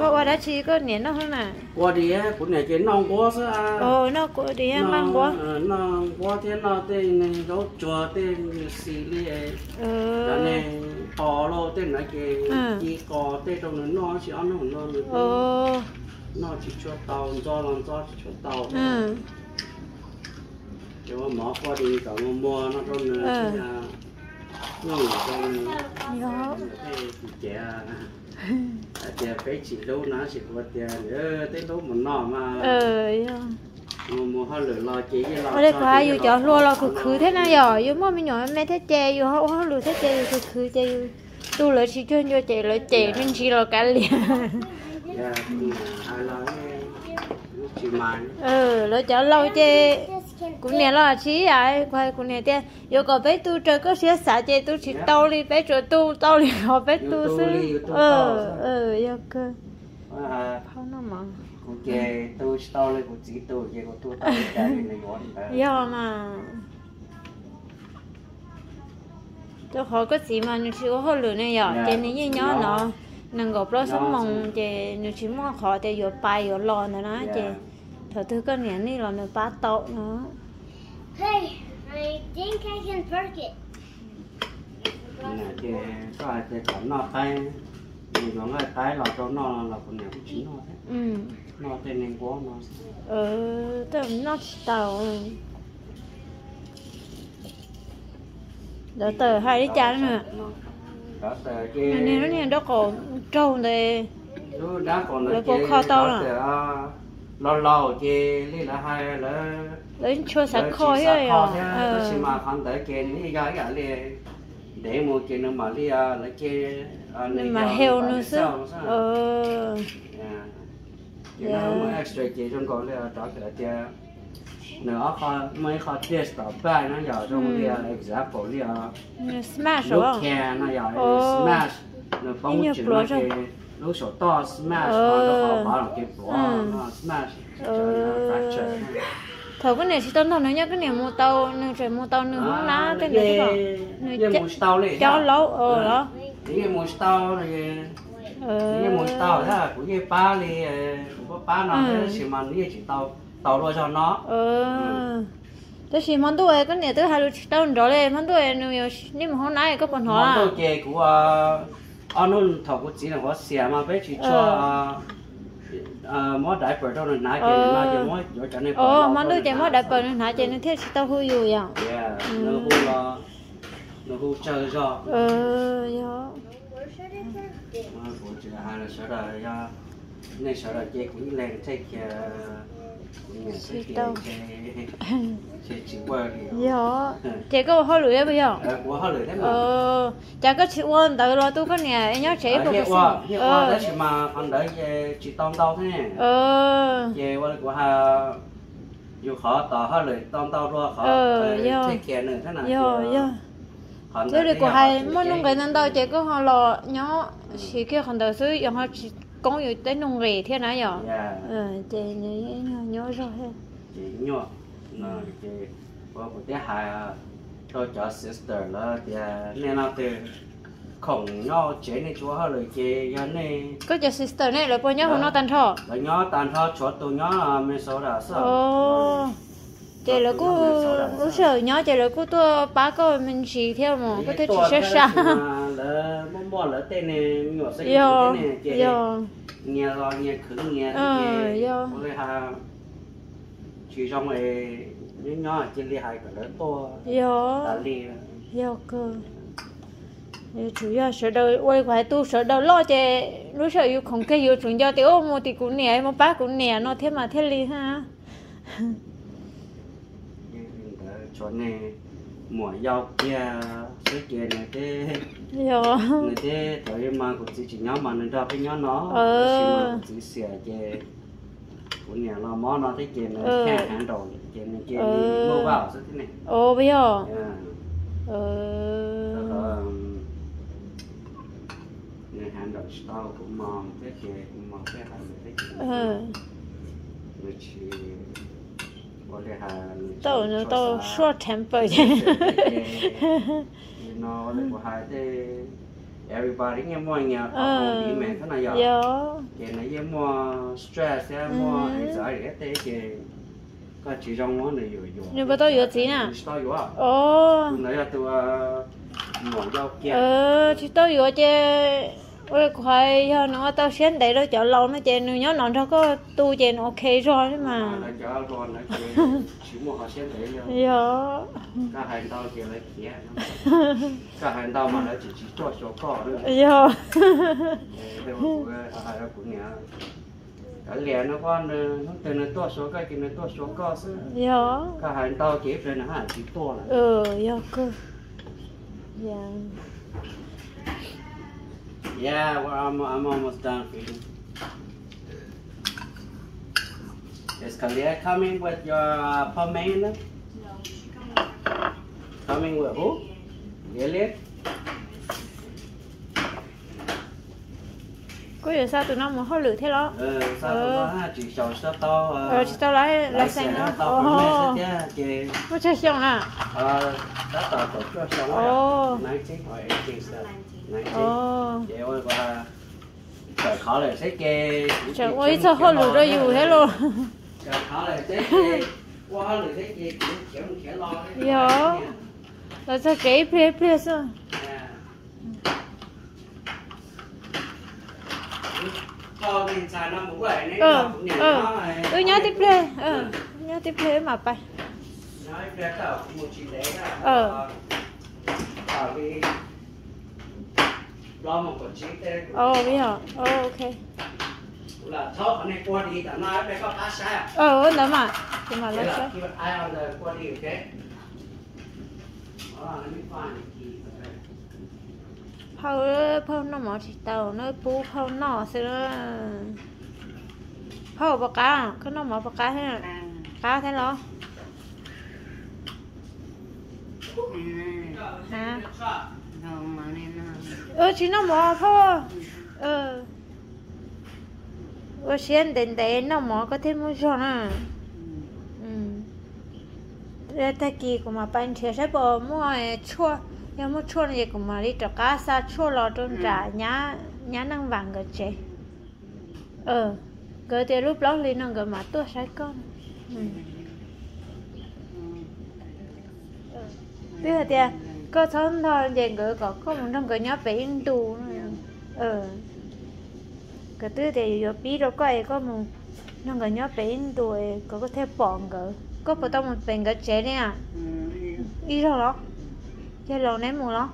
Ua dab tsi koj niam noj na? Ua diav, kuv niam ces noj nquab xwb. Noj kuv diav, noj nquab. Noj nquab thiab noj tej neeg zaub tsuag tej xis li. Cov neeg pos lauj tej na ces ci qos tej rau nws noj tsis ob hnub no nws noj tsis tshua tau, ntxo los ntxo tsis tshua tau. Ces ua mov quaj di kom muag muag no rau nws thiab, noj rau nws. Tej tsis cev hais tias peb tsis hlub no tab sis kuv tias tej hlub mus noj mas mus hauj lwm los ces yeej los. Ua li kuv hais yus cov hluas los khwv khwv thiab na yom, yus muaj me nyuam me thiab ces yus ua hauj lwm thiab ces yus khwv khwv ces yus tu lawv tsis cuag ncua ces lawv cem me ntsis los kav liam. Lawv cov laus ces kuv niam los tsis ib yam, kuv hais kuv niam tias yuav kom peb tu raws koj siab xav ces tu tsis tau li, peb tsuas tu tau li qhov peb tu xwb. Yog kawg. Kuv ces tu tsis tau li kuv txiv tu ces kuv tu tau li cas li nws yuav li ntawd. Yog mas. Rau qhov koj txiv mas nws tsis ua hauj lwm ne yom, ces nws yeej nyob no nees nkaum plaub xuab moos ces nws tsis muaj qhov tias yuav pais yuav los ntawd na ces thaum twg koj niam nij los nws pab tau no. Ces koj hais tias kom noj qaib, nws yuav nqaij qaib los rau noj los kuv niam kuj tsis noj thiab. Noj tej neeg nquab no xwb. Noj tsis tau. Ntawd tawm hais li cas na? Nws niag lub niag nraub qaum raug ntawd, lub nraub qaum ntawd lawv puas kho tau na? Laus laus ces li lawv hais lawv, lawv tsis xav kho thiab, tab sis mas qhov ntawd ces nws yeej yog ib yam li ntev mus ces nws mam li lawv ces nws mam heal nws xwb. Ces nws muaj X-ray ces zoo nkaus li rov hais tias nws muaj ib qho disc tom back no yog zoo li example li lub can no yog smash, nws poob tswm no ces lub saum toj smash, qhov rau qhov pov los ces pluav no smash, fracture. Thaum koj niam tsis tau nrog nws nyob koj niam mus tau, nws tseem mus tau nws hoob nab tej ntawd thiab, nws yeej mus tsis tau li, cov laus los yeej mus tsis tau, yeej mus tsis tau thiab, kuv yeej pab li, kuv pab pab no tab sis mas nws yeej tsis tau, tau luaj zog no. Tab sis hmo ntuj koj niam twb hais lus tsis tau nrov li, hmo ntuj nws yuav nij mus hoob nab koj puas hnov? Hmo ntuj ces kuv, ob hnub thaum kuv txiv nws quav xiam mas peb tsis tshua muab diaper rau nws hnav ces nws no ces muab yuav cov neeg pom. Hmo ntuj ces muab diaper nws hnav ces nws thiaj tsis tau hu yus yom. Nws hu los, nws hu tsawg zog. Yog. Kuv tsis hais sawv daws, yog nej sawv daws ces kuv ib leeg take care kuv niam xwb ces tsis ua li. Yog, ces koj ua hauj lwm thiab puas yog? Kuv ua hauj lwm thiab mas. Cas koj tsis ua ntawd los tu koj niam nyob tsev ib puas kuv xwb. Tab sis mas qhov ntawd ces tsis tau ntau thiab. Ces ua li kuv hais, yus qhov tos hauj lwm tau ntau dua qhov take care nws thiab na. Yog, yog. Thiab li kuv hais muaj nuj nqis ntau ntau ces koj ho los nyob siv kiag qhov ntawd xwb, yog ho tsis koob yus tej nuj nqis thiab na yom. Ces nyob zog thiab. Ces nyuaj no ces ua kuv thiaj hais rau cov sister lawv tias nej no tes khoom nyob tsev nej tsis ua hauj lwm ces yog nej. Koj cov sister nej lawv puas nyob hauv no tag nrho? Lawv nyob tag nrho, tshuav tus nyob Minnesota xwb. Ces lawv kuj lub sij hawm nyob ces lawv kuj tuaj pab koj me ntsis thiab mas koj thiaj tsis sab sab. Lawv muaj muaj lawv tej me nyuam xwb, yog, yog, nyias los nyias khwv nyias, yog, ua li hais tsis zoo es nyob nyob cia li hais kom lawv tuaj, yog, tas li. Yog kawg. Yuav tsum yog sawv daws ua li kuv hais, tu sawv daws loj ces lub sij hawm yus khoom kiag yus tsum nco tias mus tim kuv niam, mus pab kuv niam no thiab mas thiaj li ha. Ntawd tshuav nej muam yau kiag xwb ces nws thiaj, nws thiaj thaum ub mas kuv txiv tsis nyob mas nws nrog peb nyob no, tab sis mas kuv txiv xiam ces kuv niam los mob no thiab ces nws thiaj handle ces nws cia li move out xwb thiab ne. Yog. Nws handle tsis tau kuv mom thiab ces kuv mom thiaj hais nws thiab ces nws tsis ua li hais, nws tau tau short temper ces no ua li kuv hais tej Everybody yeej muaj nyias qhov hauv dim mas thiab no yog. Yog. Ces nws yeej muaj stress thiab muaj anxiety tej ces koj tsis zoo muab nws yuam yuam. Nws puas tau yuav txiv na? Tsis tau yuav. Tus ntawd yog tus muam yau kiag. Tsis tau yuav ces ua li kuv hais, yog nws ua tau siab ntev rau cov laus no ces nws nyob no nrog koj tu ces nws ok zog li mas. Lawv cov hluas ntawd ces tsis muaj qhov siab ntev li. Yog. Koj hais ntau ces lawv khiav. Koj hais ntau mas lawv tsis tsis tuaj xyuas koj li. Yog. Kuv hais rau kuv niam, kav liam no, hnub twg nws tuaj xyuas koj ces nws tuaj xyuas koj xwb. Yog. Koj hais ntau ces ib pliag nws haj tsis tuaj lawm. Yog kawg. Yeah, well, I'm, I'm almost done feeding. Is Kalia coming with your uh, pho mangos? Coming with who? Lily? Kuj yuav xa tus no mus hauj lwm thiab los? Tsis xyaum tsis tau, tsis tau lawv xeem no. Muaj tsawg xyoo na? Tab tom kaum cuaj xyoo. Ces ua, tseem ua ib txoj hauj lwm rau yus thiab los? Yog, los txog kev ib pliag ib pliag xwb. Wb nyob tib pliag, wb nyob tib pliag wb mam pais. Ok. Ntawd mas, kuv mam los saib. Phauj, phauj noj mov tsis tau na, pub phauj noj xwb na. Phauj puas qab, koj noj mov puas qab thiab? Qab thiab los? Tsis noj mov phauj. Ua siab ntev ntev noj mov koj thiaj muaj zog na. Tag kis kuv mam pais nrhiav saib puas muaj tshuaj, yog muaj tshuaj no ces kuv mam li rov qab xa tshuaj los rau nram nyab Neej Vam nkawd tsev. Nkawd tias lub plaub hlis no nkawd mam tuaj saib koj. Twb hais tias koj txhob ntog ces nkawd kom koj mus nrog nkawd nyob pem ib ntus. Nkawd twb tias yuav yuav pib rau koj es koj mus nrog nkawd nyob pem ib ntus es kom koj thiaj pom nkawd. Koj puas tau mus pem nkawd tsev li? Ib zaug los? Yog los neb mus los?